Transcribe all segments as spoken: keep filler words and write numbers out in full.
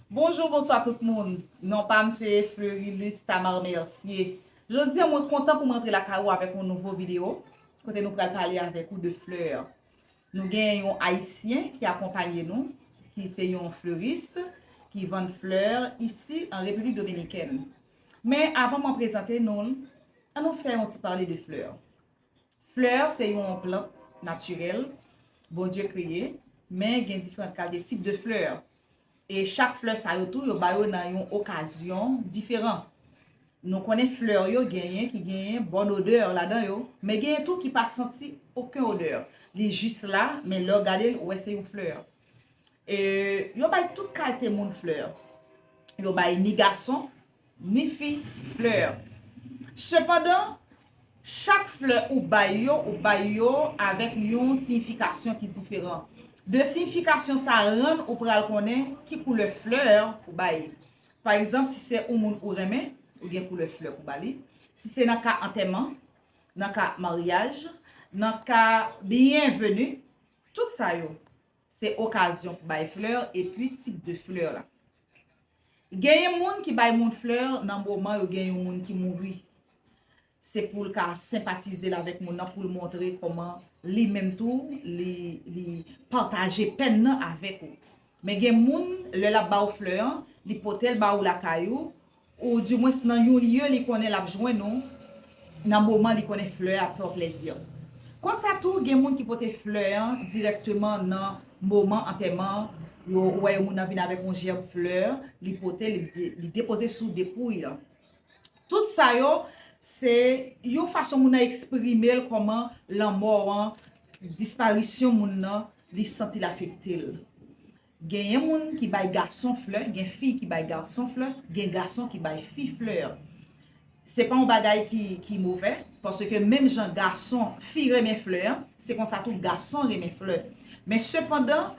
Bonjou, bonswa tout moun. Non pa m se Fleurilus Tamar Mercier. Jodi a, mwen kontan pou m antre lakay ou avèk yon nouvo videyo, kote nou pral pale avèk ou de flè. Nou gen yon Ayisyen ki akonpaye nou, ki se yon fleuriste, ki vann flè isi an Repiblik Dominikèn. Men avan mwen prezante nou l, ann nou fè yon ti pale de flè. Flè se yon plant natirèl Bondye kreye, men gen diferan kalite tip de flè. E chak flè sa yo tou, yo ba yo nan yon okazyon diferan. Nou konnen flè yo genyen ki genyen bòn odè ladan yo, men genyen tou ki pa santi okenn odè. Li jis la, men lè w gade l, ou wè se yon flè. E yo bay tout kalite moun flè. Yo bay ni gason, ni fi flè. Sepandan, chak flè ou bay yo, ou bay yo avèk yon siyifikasyon ki diferan. De siyifikasyon sa rann ou pral konnen ki koulè flè pou bay. Pa egzanp, si se yon moun ou renmen, ou gen koulè flè pou ba li. Si se nan ka antèman, nan ka maryaj, nan ka byenveni, tout sa yo, se okazyon pou bay flè epi tip de flè la. Genyen moun ki bay moun flè nan moman yo gen yon moun ki mouri. Se pou l ka senpatize l avèk moun nan, pou l montre kòman li menm tou, li, li pataje pèn nan avèk ou. Men gen moun, lè l ap ba w flè an, li pote l ba ou lakay ou, ou dimwens nan yon lye li konnen l ap jwenn ou, nan moman li konnen flè a ap fè w plèzi an. Konsa tou, gen moun ki pote flè an dirèkteman nan moman antèman an, yo, ou wè yon moun nan vin avèk yon jèb flè, li pote, li, li depoze sou depouy lan. Tout sa yo, se yon fason moun nan eksprime l kòman lanmò an, disparisyon moun nan, li santi l afekte l. Genyen moun ki bay gason flè, gen fi ki bay gason flè, gen gason ki bay fi flè. Se pa yon bagay ki, ki move, paske menm jan gason, fi renmen flè, se konsa tou gason renmen flè. Men sepandan,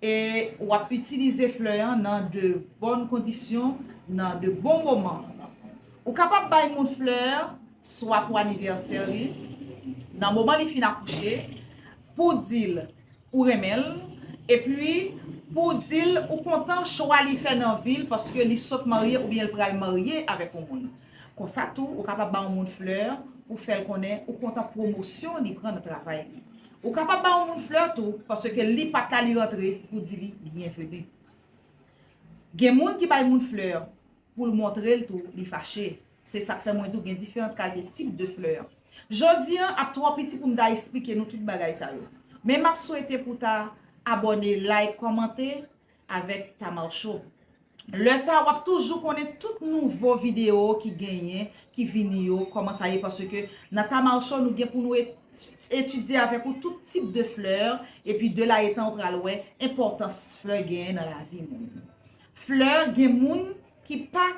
e w ap itilize flè an nan de bòn kondisyon, nan de bon moman. Ou kapab bay moun flè, swa pou anivèsè li, nan moman li fin akouche, pou di l ou renmen l, epi pou di l ou kontan chwa li fè nan vi l paske li sot marye oubyen l pral marye avèk yon moun. Konsa tou, ou kapab ba yon moun flè pou fè l konnen ou kontan pwomosyon li pran nan travay li. Ou kapab ba yon moun flè tou paske li pa t la li rantre pou di li byenveni. Gen moun ki bay moun flè pou l montre l tou li fache. Se sa k fè mwen di w gen diferan kalite tip de flè. Jodi an ap twò piti pou m ta eksplike nou tout bagay sa yo. Men m ap swete pou ta abòne, like, kòmante avèk Tamar Show. Lè sa a, w ap toujou konnen tout nouvo videyo ki genyen, ki vini yo, kòman sa ye, paske nan Tamar Show, nou gen pou nou et-, etidye avèk ou tout tip de flè, epi de la etan ou pral wè enpòtans flè genyen nan lavi moun. Flè, gen moun ki pa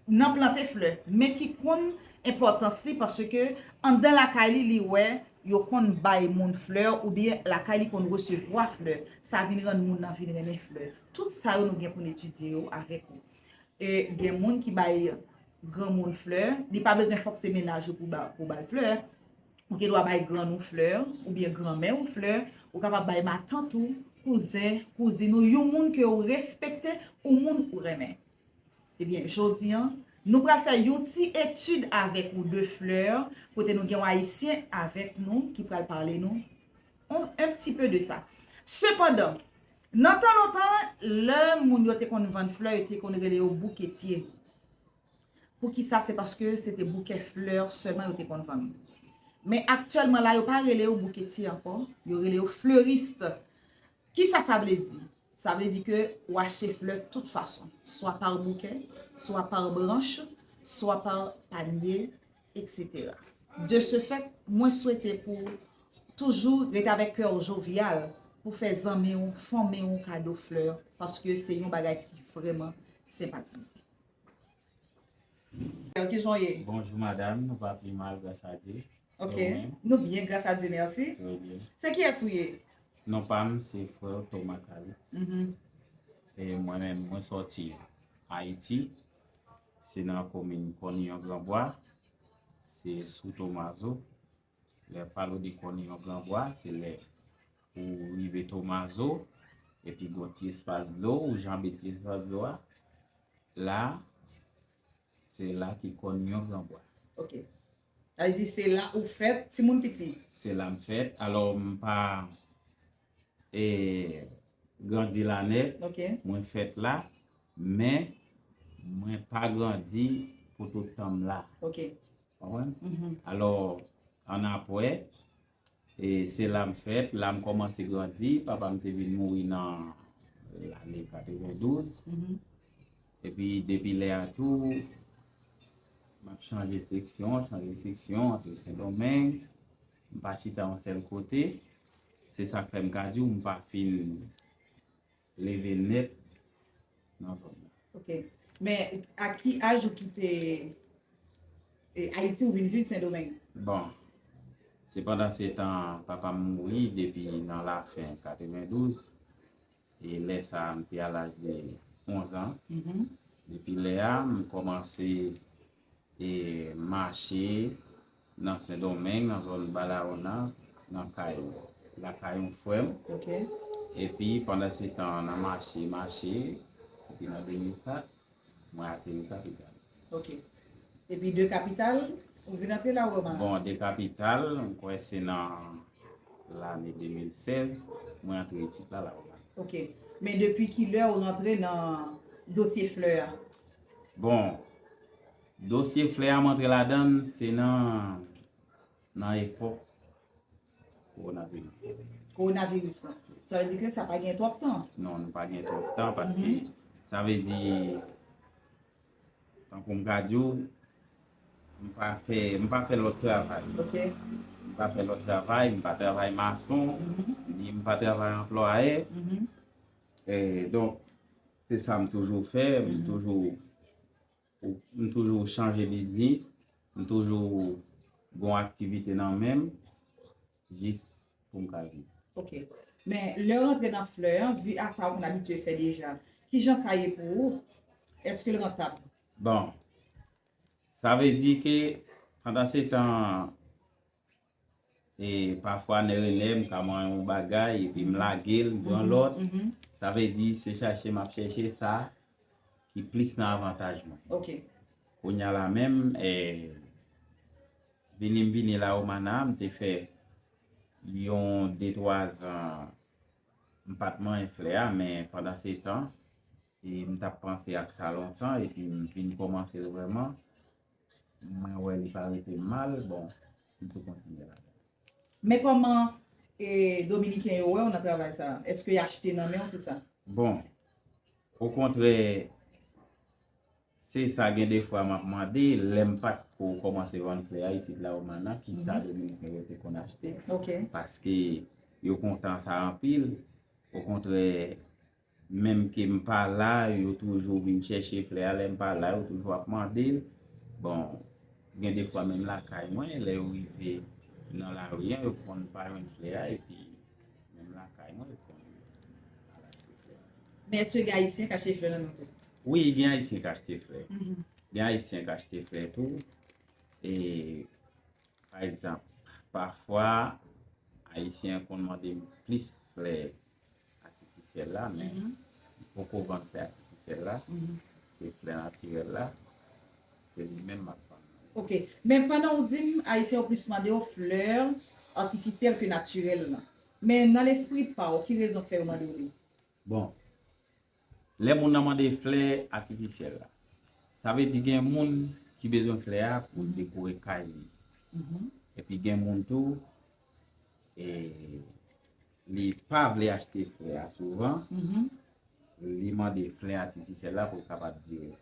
nan plante flè, men ki konn enpòtans li, paske anndan lakay li, li wè yo konn bay moun flè, oubyen lakay li konn resevwa flè. Sa vin rann moun nan vin renmen flè. Tout sa yo nou gen pou n etidye yo avèk ou. E gen moun ki bay granmoun flè, li pa bezwen fòk se mennaj ou pou ba, pou ba l flè. Ou gen dwa bay grann ou flè, oubyen granmè ou flè, ou kapab bay matant ou, kouzen, kouzin ou, yon moun ke ou respekte, yon moun ou renmen. Ebyen, jodi an, nou pral fè yon ti etid avèk ou de flè, kote nou gen yon Ayisyen avèk nou ki pral pale nou un, un petit peu de ça. Sepandan, nan tan lontan, lè moun yo te konn vann flè, yo te konn rele yo bouketye. Poukisa? Se paske se te bouke flè sèlman yo te konn vann. Men aktyèlman la, yo pa rele yo bouketye ankò, yo rele yo fleuriste. Kisa sa vle di? Sa vle di ke w achte flè tout fason, swa pa bouke, swa pa branch, swa pa panye, et cetera. De ce fait, mwen swete pou toujou rete avèk kè w jovyal pou fè zanmi w, fanmi w kado flè, paske se yon bagay ki vrèman senpatize. Kijan w ye? Bonjou madanm, nou pa pi mal, gras a Dye. Ok. E ou menm? Nou byen, gras a Dye, mèsi. Trè byen. Se kiyès ou ye? Non pa m, se frè Thomas Calixte. Mhm. E mwen menm, mwen sòti Ayiti. Se nan komin Kòniyon Granbwa. Se sou Tomazo. Lè pale w de Kòniyon Granbwa, se lè ou rive Tomazo, epi gon ti espas dlo, ou janbe ti espas dlo a. La, se la ki kòn yon gran bwa. Ok. Sa vle di se la ou fèt, timoun piti. Se la m fèt. Alò, m pa e, grandi la nèt. Ok. Mwen fèt la, men mwen pa grandi pou tout tan m la. Ok. Konprann? Mhm. Alò, annapre, e, se la m fèt, la m kòmanse grandi. Papa m te vin mouri nan lane katrevendouz. Mhm. Epi depi lè a tou, m ap chanje seksyon, chanje seksyon, antre Sendomeng. M pa chita yon sèl kote. Se sa k fè m ka di w, m pa fin leve nèt nan zòn nan. Ok. Men a ki aj ou kite e, Ayiti ou vin viv Sendomeng? Bon, se pandan se tan papa m mouri depi nan lafen katrevendouz. E lè sa a, m te a laj de onz an. Mhm. Depi lè a, m kòmanse e, mache nan Sendomeng, nan zòn Balawona, nan kay, lakay yon frè m. Ok. Epi, pandan se tan an, nan mache, mache, epi nan de mil kat, mwen ateri kapital. Ok. Epi de kapital, ou vin antre la Romana? Bon, de kapital, m kwè se nan lane de mil sèz, mwen antre isit la, la Romana. Ok. Men depi kilè ou rantre nan dosye flè a? Bon, dosye flè a m antre ladan l, se nan, nan epòk kowonaviris. Kowonaviris la. Sa vle di ke sa pa gen twòp tan? Non, nou pa gen twòp tan, paske sa vle di, tankou m ka di w, m pa fè, m pa fè lòt travay. Ok. M pa fè lòt travay, m pa travay mason, ni m pa travay anplwaye. Mhm. E, donk, se sa m toujou fè, m toujou, m toujou chanje biznis, m toujou gon aktivite nan men m, jis pou m ka viv. Ok. Men, lè w rantre nan flè an, vi a sa ou konn abitye fè deja, kijan sa ye pou ou? Èske l rantab? Bon, sa vle di ke, pandan se tan, e, pafwa nè renè m ka manyen yon bagay, epi m lage l, m pran lòt. Mhm. Sa vle di, se chache m ap chache sa ki plis nan avantaj mwen. Ok. Kounye a la menm, e, vini m vini la Romana, m te fè yon de twa zan, m pa t manyen flè a, men pandan se tan, e, m t ap panse ak sa lontan, epi m vin kòmanse l vrèman, mwen wè li pa rete m mal, bon, m tou kontinye ladan l. Men kòman, e, Dominiken yo wè w nan travay sa a? Èske y achte nan men w, tout sa? Bon, okontrè, se sa gen de fwa m ap mande, lè m pa t ko kòmanse vann flè a isit la Romana, kisa Dominiken yo te konn achte. Ok. Paske yo kontan sa anpil. Okontrè, menm ke m pa la, yo toujou vin chèche flè a. Lè m pa la, yo toujou ap mande l. Bon, gen de fwa menm lakay mwen, lè yo rive nan lari a, yo konn pa jwenn flè a, epi menm lakay mwen, yo konn al achte flè a. Men èske gen Ayisyen k achte flè nan men w tou? Wi, gen Ayisyen k achte flè. Mhm. Gen Ayisyen k achte flè tou. E, pa egzanp, pafwa, Ayisyen konn mande m plis flè atifisyèl la, men m poko vann flè atifisyèl la. Se flè natirèl la, se li menm m ap vann. Ok. Men pandan w di m, Ayisyen yo plis mande w flè atifisyèl ke natirèl la. Men nan lespri pa w, ki rezon k fè yo mande w li? Bon, lè moun nan mande flè atifisyèl la, sa vle di gen moun ki bezwen flè a pou l dekore kay li. Mhm. Epi gen moun tou, e, li pa vle achte flè a souvan, mhm, li mande flè atifisyèl la pou l kapab dire.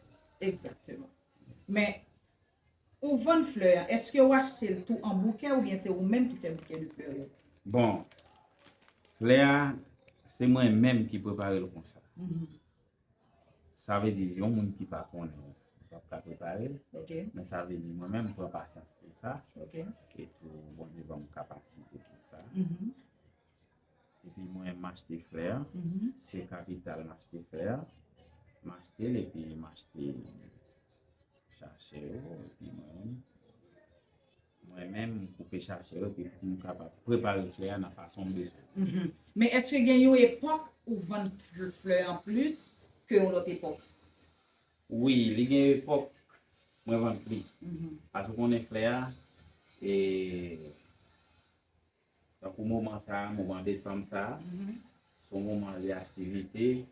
Egzakteman. Men, ou vann flè a, èske ou achte l tou an boukè oubyen se ou menm ki fè boukè de flè yo? Bon, flè a, se mwen menm ki prepare l konsa. Mhm. Sa vle di, yon moun ki pa konnen, li p ap ka prepare l. Ok. Men sa vle di, mwen menm, m pran pasyans pou sa. Ok. E tou, Bondye ban m kapasite pou sa. Mhm. Epi mwen, m achte flè a. Mhm. Se kapital m achte flè a. M achte l, epi m achte chache yo, epi mwen, Mwen menm, m koupe chache yo, epi pou m kapab prepare flè a nan fason m bezwen. Mhm. Men èske gen yon epòk ou vann fl- flè an plis ke yon lòt epòk? Wi, li gen epòk mwen vann plis. Mhm. Paske w konnen flè a, e, tankou moman sa a, moman desanm sa a, Mhm. se yon moman de aktivite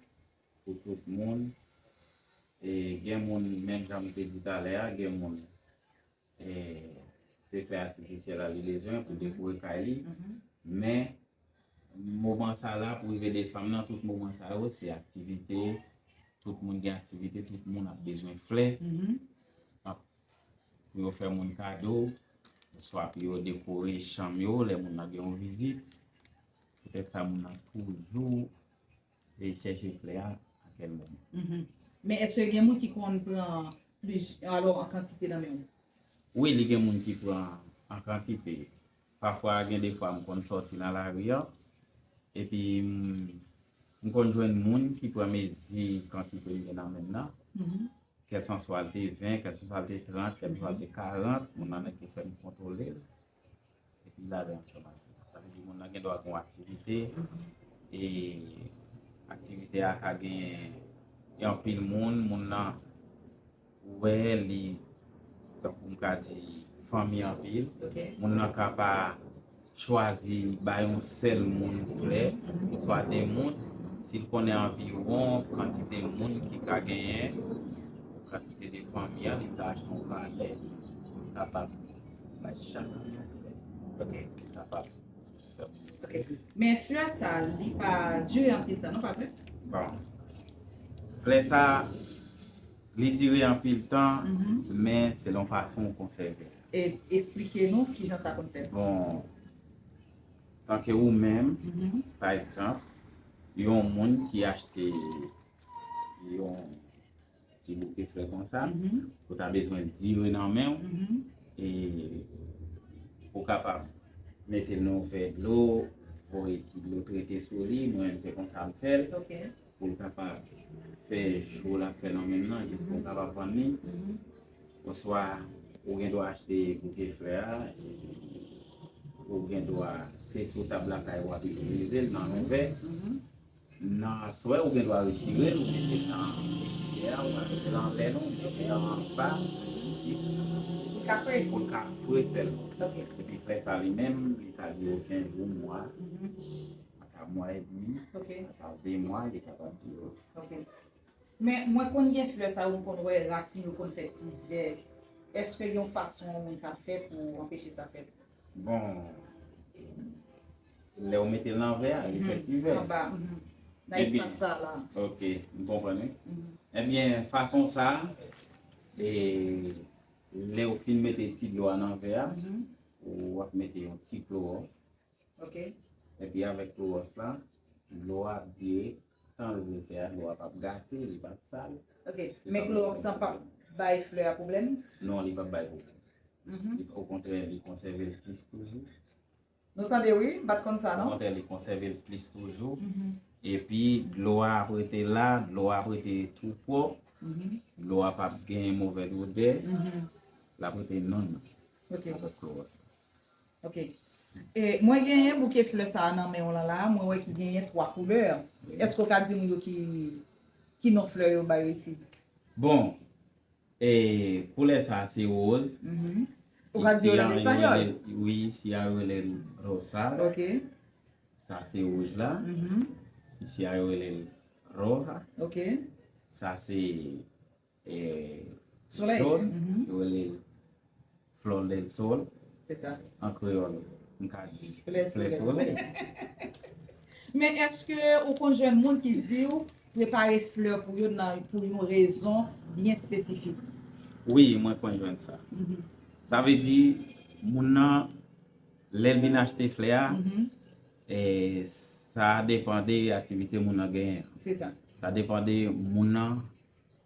pou tout moun. E gen moun, menm jan m te di talè a, gen moun, e, se flè atifisyèl la li bezwen pou dekore kay li. Mhm. Men, moman sa la, pou rive desanm nan, tout moman sa yo, se aktivite. Tout moun gen aktivite, tout moun ap bezwen flè. Mhm. Pou yo fè moun kado, oswa pou yo dekore chanm yo, lè moun nan gen yon vizit. Poutèt sa, moun nan toujou e chèche flè a a kèl moman. Mhm. Men èske gen moun ki konn pran plis, alò an kantite nan men w? Wi, li gen moun ki pran an kantite. Pafwa, gen de fwa, m konn sòti nan lari an, epi m, m konn jwenn moun ki pran mezi kantite m gen nan men m nan. Mhm. Kèlsanswa l te ven, kèlsanswa l te trant, kèlsanswa l te karant, moun nan nèk te fè m kontwole l. Epi l ale ansanm ak li. Sa vle di moun nan gen dwa gen yon aktivite, e aktivite a ka gen, gen anpil moun, moun nan wè li, tankou m ka di, fanmi anpil. Ok. Moun nan ka pa chwazi bay yon sèl moun flè, oswa de moun, si l konnen anviwon kantite moun ki ka genyen, kantite de fanmi an, li ka achte yon valè, li kapab bay chak moun yon flè. Ok. Li kapab fè moun. Ok. Men flè sa, li pa dire anpil tan, non, pa vre? Bon. Flè sa, li dire anpil tan, Mhm. men selon fason ou konsève l. E eksplike nou kijan sa konn fèt. Bon, tanke ou menm, Mhm. pa egzanp, yon moun ki achte yon ti bouke flè konsa, Mhm. ou ta bezwen dire nan men w, Mhm. e ou kapab mete l nan yon vè dlo, voye ti dlo trete sou li, mwen menm se konsa m fè l, Ok. pou l kapab fè jou l ap fè nan men m nan, jis pou l kapab vann li. Mhm. Oswa, ou gen dwa achte bouke flè a, e ou gen dwa, se sou tab lakay ou ap itilize l nan yon vè. Mhm. Nan aswè, ou gen dwa retire l, ou mete l nan frigidè a, ou ka mete l anlè non, ou mete l anba, jis Li ka fre. Pou l ka fre sèlman. Ok. Epi flè sa li menm, li ka dire w kenz jou, mwa, Mhm. ata mwa edmi, Ok. ata de mwa, li kapab dire w. Ok. Men mwen konn gen flè sa yo, m konn wè rasin yo konn fè ti vè. Èske gen yon fason yon moun ka fè pou anpeche sa fèt? Bon, lè w mete l nan vè a, li fè ti vè. Anba, mhm. Nan Ebyen, espas sa la. Ok, m konprann wi. Mhm. Ebyen, fason sa, e, lè w fin mete ti dlo a nan vè a, Mhm. w ap mete yon ti klowòks. Ok. Epi avèk klowòks la, dlo a ap dire, tan l vle fè a, dlo a p ap gate, li p ap sal. Ok. Men klowòks lan p ap bay flè a pwoblèm? Non, li p ap bay pwoblèm. Mhm. Li, okontrè, li konsève l plis toujou. Nou tande wi, m pa t konn sa non. Okontrè, li konsève l plis toujou. Mhm. Epi dlo a ap rete la, dlo a ap rete tou pwòp, Mhm. dlo a p ap gen movèz odè, Mhm. l ap rete nann Ok. avèk klowòks. Ok. E mwen genyen bouke flè sa a nan men w lan la, mwen wè ki genyen twa koulè. Èske w ka di m yo ki, ki non flè yo ba yo isi? Bon, e koulè sa a se woz. Mhm. Ou ka di yo nan espanol? Wi, isi a yo rele l rosa. Ok. Sa se wouj la. Mhm. Isi a yo rele l roja. Ok. Sa se e, Solèy. Jòn, Mhm. yo rele flor del sol. Se sa. An kreyòl, m ka di Flè flè solèy. Solèy. Men èske ou konn jwenn moun ki di w prepare flè pou yo nan, pou yon rezon byen espesifik? Wi, mwen konn jwenn sa. Mhm. Sa vle di, moun nan, lè l vin achte flè a, Mhm. e, sa depann de aktivite moun nan genyen. Se sa. Sa depann de moun nan,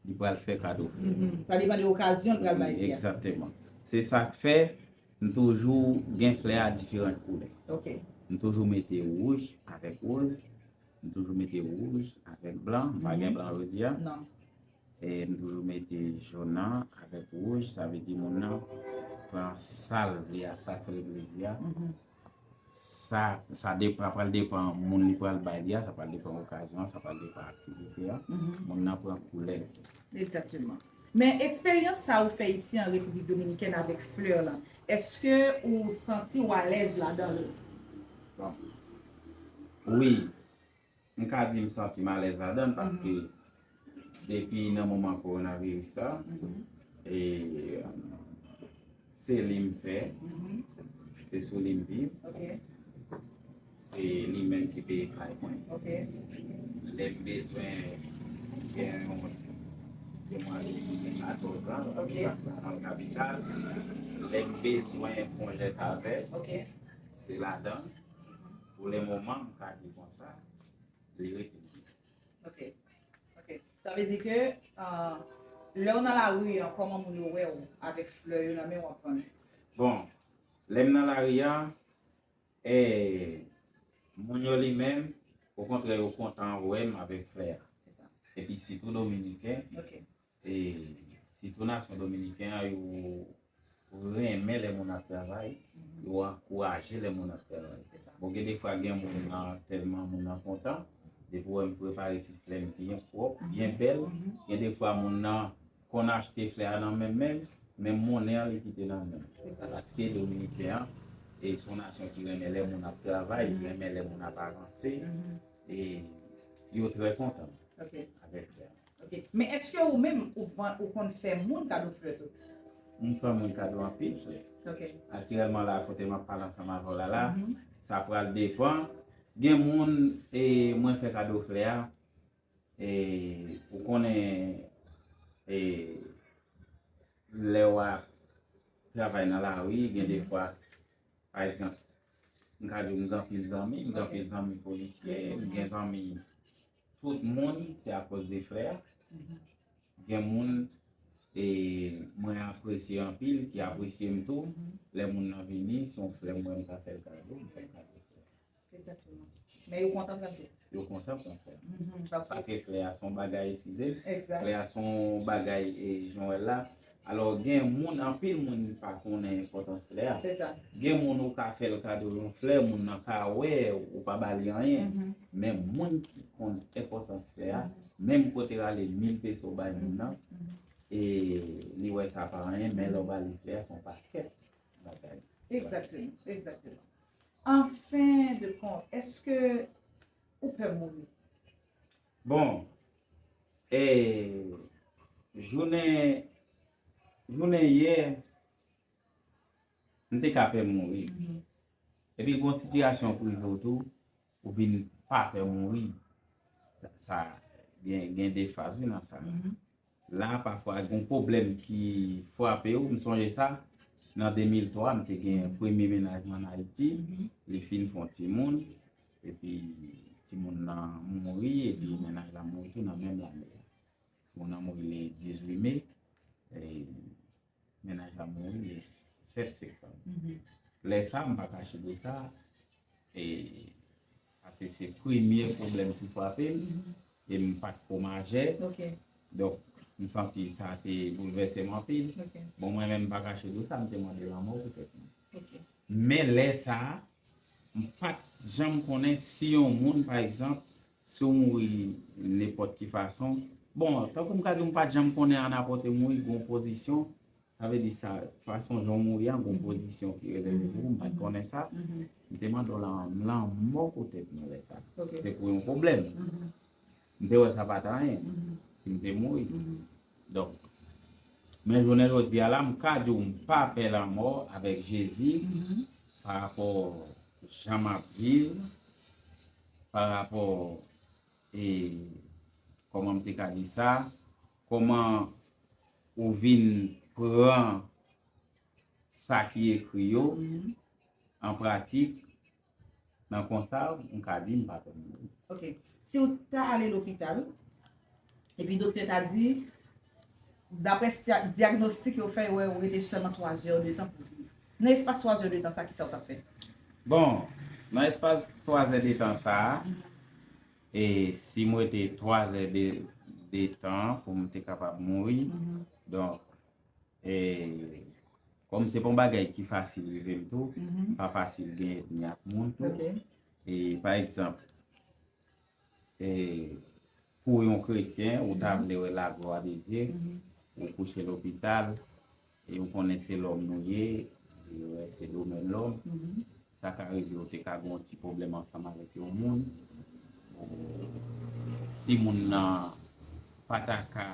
li pral fè kado. Mhm. Sa depann de okazyon l pral bay li a. Egzakteman. Se sa k fè m toujou gen flè a diferan koulè. Ok. M toujou mete wouj avèk woz, m toujou mete wouj avèk blan, m pa gen Mhm. blan jodi a. Non. E m toujou mete jòn nan avèk wouj, sa vle di moun nan, pran sa l vle a, sa ke l vle di a. Sa, sa depan, pral depan moun li pral bay li a, sa pral depan okazyon an, sa pral depan aktivite a. Moun nan pran koulè l. Egzakteman. Men eksperyans sa ou fè isi an Repiblik Dominikèn avèk flè lan, èske ou santi w alèz ladan l? Bon. Wi, m ka di m santi m alèz ladan l paske depi nan moman kowonaviris sa, e, se li m fè, se sou li m viv. Se li menm ki peye kay mwen. Lè m bezwen gen yon demwazèl ki gen katòz an, ki pa nan kapital, lè m bezwen fè yon jès avè l, se ladan l. Pou le moman, m ka di konsa, li rete. Ok. Ok. Sa vle di ke, ah, lè w nan lari an, kòman moun yo wè w avèk flè yo nan men w ap vann? Bon, lè m nan lari a, eh, moun yo li menm, okontrè, yo kontan wè m avèk flè a. Se sa. Epi sitou dominiken, e sitou nasyon dominiken an, yo renmen lè moun ap travay, yo ankouraje lè moun ap travay. Bon, gen defwa gen moun nan, tèlman moun nan kontan, depi w wè m prepare ti flè m byen pwòp, byen bèl, gen defwa moun nan konn achte flè a nan men m menm, men monnen an li kite nan men m. Paske dominiken an, e se yon nasyon ki renmen lè moun ap travay, li renmen lè moun ap avanse, e yo trè kontan avèk flè a. Ok. Men èske ou menm ou vann, ou konn fè moun kado flè tou? M fè moun kado anpil flè. Ok. Aktyèlman la, kote m ap pale ansanm avè w la, la, sa pral depan. Gen moun, e, mwen fè kado flè a, e, ou konnen, e, lè w ap travay nan lari, gen defwa, pa egzanp, m ka di w m gen anpil zanmi, m gen anpil zanmi polisye, m gen zanmi tout moun, se akoz de flè a. Gen moun, e, mwen apresye anpil, ki apresye m tou. Lè moun nan vini, se yon flè mwen m ka fè l kado, m fè l kado. Egzakteman. Men yo kontan pran flè. Yo kontan pran flè. Paske flè a se yon bagay, eskize m, flè a se yon bagay, e, jan w wè l la. Alò, gen moun, anpil moun pa konnen enpòtans flè a. Se sa. Gen moun ou ka fè l kado yon flè, moun nan ka wè ou pa ba li anyen. Men moun ki konn enpòtans flè a, menm kote l ale mil peso bay moun nan, e li wè sa pa anyen, men lè w ba li flè a, se yon pakèt bagay. Egzakteman, egzakteman. An fen de kont, èske ou pè mouri? Bon, e, jounen, jounen yè, m te ka pè mouri. Epi gon sitiyasyon prive w tou, ou vin pa pè mouri. Sa, sa gen, gen de faz wi nan sa. La, pafwa, gen yon pwoblèm ki frape w. M sonje sa, nan de mil twa, m te gen premye mennaj mwen ann Ayiti. Li fin fè yon timoun. Epi, timoun nan mouri, epi mennaj la mouri tou nan menm lane a. Timoun nan mouri le dizuit me. E, mennaj la mouri le sèt septanm. Lè sa, m pa kache de sa. E, paske se premye pwoblèm ki frape m, e m pa t ko majè. Donk, m santi sa te boulvèse m anpil. Bon, mwen menm, m pa kache de sa, m te mande lanmò pou tèt mwen. Men lè sa a, m pa t janm konnen si yon moun, pa egzanp, si w mouri nenpòt ki fason. Bon, tankou m ka di w, m pa t janm konnen anapòte mouri, gon pozisyon, sa vle di sa, fason jan w mouri an, gon pozisyon ki rezève pou ou, m pa t konnen sa. M te mande w lan-, lanmò pou tèt mwen lè sa. Se pou yon pwoblèm. M te wè sa pa t anyen, si m te mouri. Donk, men jounen jodi a la, m ka di w, m pa pè lanmò avèk Jezi, pa rapò jan m ap viv, pa rapò, e, kòman m te ka di sa, kòman ou vin pran sa ki ekri yo an pratik, nan konsa, m ka di m pa pè mouri. Ok. Si w ta ale lopital, epi doktè ta di, daprè stia-, dyagnostik yo fè, yo wè ou rete sèlman twa zè de tan pou viv. Nan espas twa zè de tan sa, kisa w t ap fè? Bon, nan espas twa zè de tan sa, e si m rete twa zè de, de tan pou m te kapab mouri, donk, e, Kòm se pa yon bagay ki fasil rive m tou, m pa fasil gen etni ak moun tou. E, pa egzanp, e, pou yon kretyen, ou ta vle wè la gloire de Dieu, ou kouche lopital, e ou konnen se lòm nou ye, e se domèn lòm, sa ka rive ou te ka gen yon ti pwoblèm ansanm avèk yon moun. Si moun nan pa ta ka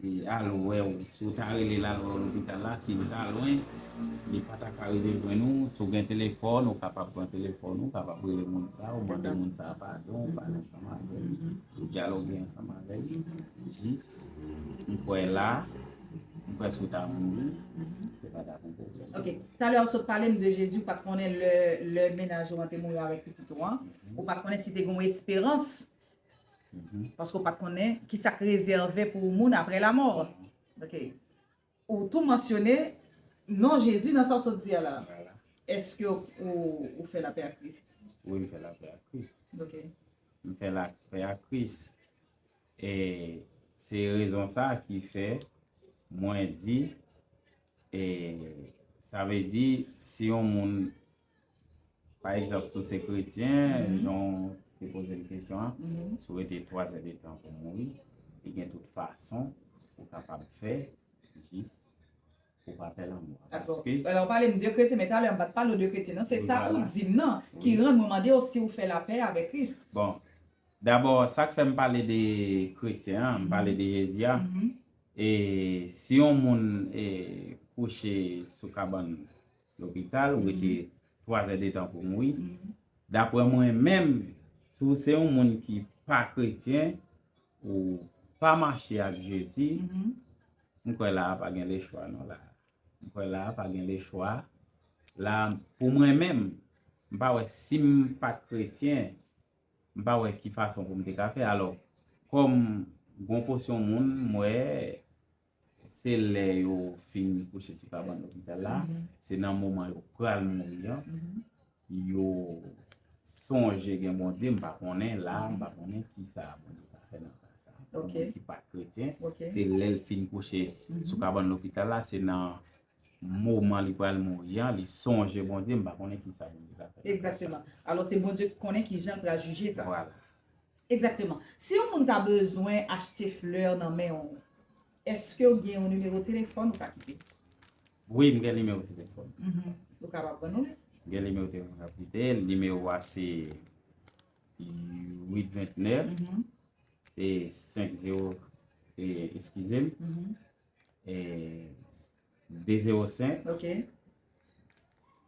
e al wè w, si w ta rele l al wè w lopital la, si l ta lwen, li pa ta ka rive jwenn ou. Si w gen telefòn, ou kapab pran telefòn ou, kapab rele moun sa, ou mande moun sa padon, ou pale ansanm avè l, ou dyaloge ansanm avè l. Jis, m kwè la, m kwè si w ta mouri, se pa ta gen pwoblèm. Ok. Talè w sot pale m de Jezi, ou pa t konnen lè, lè mennaj ou an te mouri avèk pitit ou an. Ou pa t konnen si te gen yon esperans. Paske w pa t konnen ki sa k rezève pou moun apre lanmò. Ok. Ou tou mansyone non Jezi nan sa w sot di a la. Èske ou, ou fè lapè ak Kris? Wi, m fè lapè ak Kris. Ok. M fè lapè ak Kris. E se rezon sa ki fè mwen di, e sa vle di, si yon moun, pa egzanp, si w se kretyen, jan w te poze m kesyon an, si w rete twa zè de tan pou mouri, li gen tout fason ou kapab fè jis pou pa pè lanmò. Dakò. Paske Alò, w pale m de kretyen, men talè m pa t pale w de kretyen, non. Se sa ou di m nan ki rann mwen mande w si w fè lapè avèk Kris. Bon, dabò, sa k fè m pale de kretyen an, m pale de Jezi a, e si yon moun e kouche sou kabann lopital, ou rete twa zè de tan pou mouri, daprè mwen menm, si w se yon moun ki pa kretyen, ou pa mache ak Jezi, m kwè la a pa gen lechwa non la. M kwè la a pa gen lechwa. La, pou mwen menm, m pa wè si m pa t kretyen, m pa wè ki fason pou m te ka fè. Alò, kòm gon pòsyon moun, m wè se lè yo fin kouche sou kabann lopital la, se nan moman yo pral mouri an, yo sonje gen Bondye, m pa konnen la, m pa konnen ki sa Bondye ka fè nan ka sa. Pou moun ki pa kretyen, se lè l fin kouche sou kabann lopital la, se nan moman li pral mouri an, li sonje Bondye, m pa konnen ki sa Bondye ka fè nan ka sa. Egzakteman. Alò, se Bondye ki konnen ki jan l pral jije sa. Vwala. Egzakteman. Si yon moun ta bezwen achte flè nan men w, èske w gen yon nimewo telefòn ou ka kite? Wi, m gen nimewo telefòn. Ou kapab ban nou li? M gen nimewo telefòn m ka kite. Nimewo a se uit vennèf, e senk zewo, e, eskize m, e de zewo senk,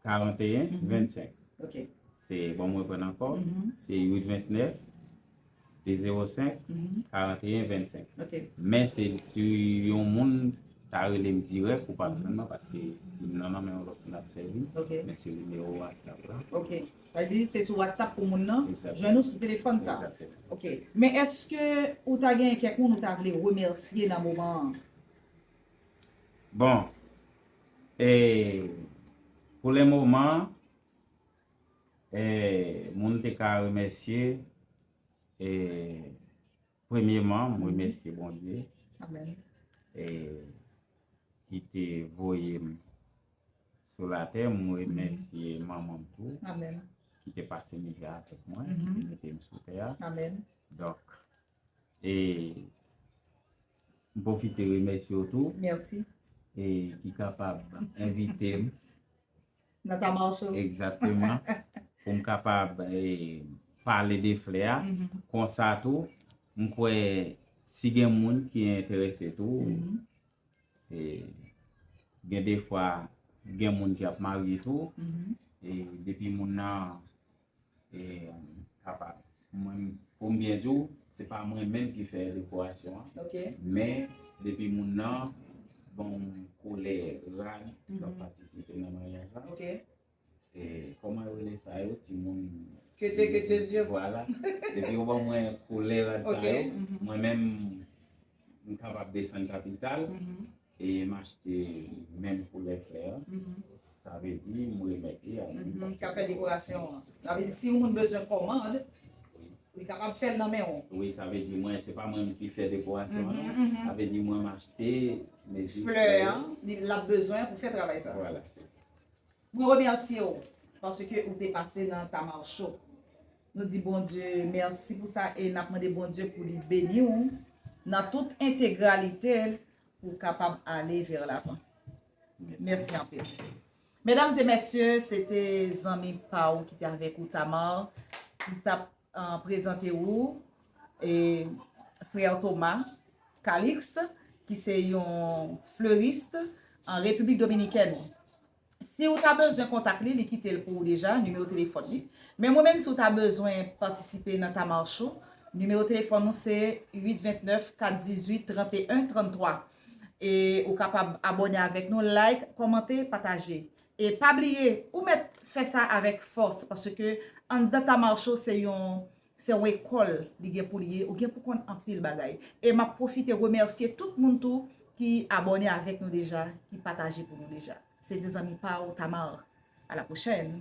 karanteyen vennsenk. Ok. Se, bon, mwen reprann ankò. Se uit vennèf, de zewo senk, karanteyen vennsenk. Ok. Men se si yon moun ta rele m dirèk, ou p ap jwenn mwen, paske si m nan, nan men yon lòt moun ap sèvi. Ok. Men se nimewo WhatsApp la. Ok. Sa vle di se sou WhatsApp pou moun nan jwenn ou sou telefòn sa. Egzakteman. Ok. Men èske ou ta gen kèk moun ou ta vle remèsye nan moman an? Bon, e, pou le moman, e, moun te ka remèsye, e, premyeman, m remèsye Bondye, e, ki te voye m sou latè, m remèsye manman m tou, ki te pase mizè avèk mwen, ki te mete m sou tè a. Donk, e, m pwofite remèsye w tou. Mèsi. E ki kapab envite m. Nan ta mache w. Egzakteman. Pou m kapab, e, pale de flè a. Konsa tou, m kwè si gen moun ki enterese tou, e, gen defwa, gen moun ki ap marye tou, e, depi moun nan e, kapab. Mwen, pou m byen di w, se pa mwen menm ki fè dekorasyon an. Ok. Men, depi moun nan ban w koulè rad k ap patisipe nan maryaj la. Ok. E, kòman yo rele sa yo, timoun? Kete, kete zye. Vwala. Depi yo ban mwen koulè rad sa yo, mwen menm, m kapab desann kapital. E m achte menm koulè flè a. Sa vle di, m remèt li a moun k ap fè dekorasyon an. Sa vle di, si yon moun bezwen kòmand, Li kapab fè l nan men w. Wi, sa vle di mwen, se pa mwen ki fè dekorasyon an, Mhm, non. Mhm. Sa vle di mwen m achte mezi Flè an, li l ap bezwen pou fè travay sa. Vwala, se sa. Mwen remèsye w paske ou te pase nan Tamar Show. Nou di Bondye mèsi pou sa e n ap mande Bondye pou li beni w nan tout entegralite l pou w kapab ale vè lavan. Mèsi anpil. Medam e mesye, se te zanmi pa w ki te avèk ou, Tamar. Li t ap uh, prezante ou e frè Thomas Calixte, ki se yon fleris an Repiblik Dominikèn. Si ou ta bezwen kontak li, li kite l pou ou deja, nimewo telefòn li. Men mwen menm, si ou ta bezwen patisipe nan Tamar Show, nimewo telefòn nou se uit vennèf kat dizuit tranteyen tranntwa. E ou kapab abòne avèk nou, like, kòmante, pataje. E pa bliye, ou mèt fè sa avèk fòs, paske anndan Tamar Show se yon se yon ekòl li gen pou li ye, ou gen pou konn anpil bagay. E m ap pwofite remèsye tout moun tou ki abòne avèk nou deja, ki pataje pou nou deja. Se te zanmi pa w, Tamar. À la prochaine.